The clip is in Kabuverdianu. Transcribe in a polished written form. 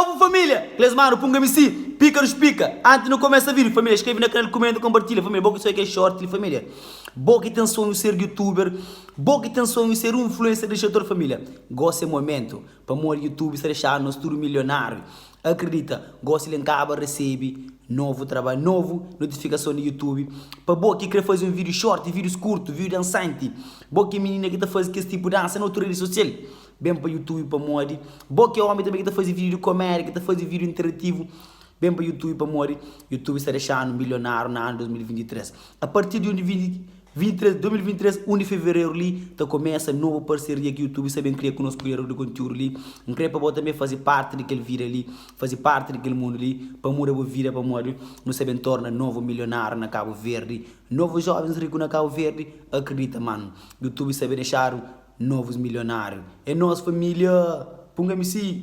Novo família! Kles manu punga MC, pika nos pika. Antis nu kumesa vídeo, família, skrebe na kanal, kumenta, kompartilha, família. Bo ki sai kel short li, família. Bo ki ten sonhu ser youtuber, bo ki ten sonhu ser un influencer dixator, família. Gosi é momentu, pamodi youtube sta dexadu nos tudu milionáriu. Akredita, gosi li N kaba resebe novu trabadju, novu notifikason di youtube. Pa bo ki kre faze un vídeo short, vídeos kurtu, vídeo dansanti, bo ki é minina ki ta faze kes tipu dansa na otu redi sosial, Ben pa youtube pamodi bo ki é omi tanbe ki ta fazi video di komédia ki ta fazi video interativu ben pa youtube pamodi youtube sta dexanu milionáriu na anu 2023 a partir di 2023 2023 1 di fevereru li ta kumesa novu parseria ki youtube sta ben kria ku nos kriador di kontiúdu li N kre pa bo tanbe fazi parti di kel vida li fazi parti di kel mundu li pa muda bu vida pamodi nu sta ben torna novu milionáriu na Kabu Verdi novu jovens riku na Kabu Verdi akredita manu youtube sta ben dexadu Novus milionáriu é nos família! Punga MC.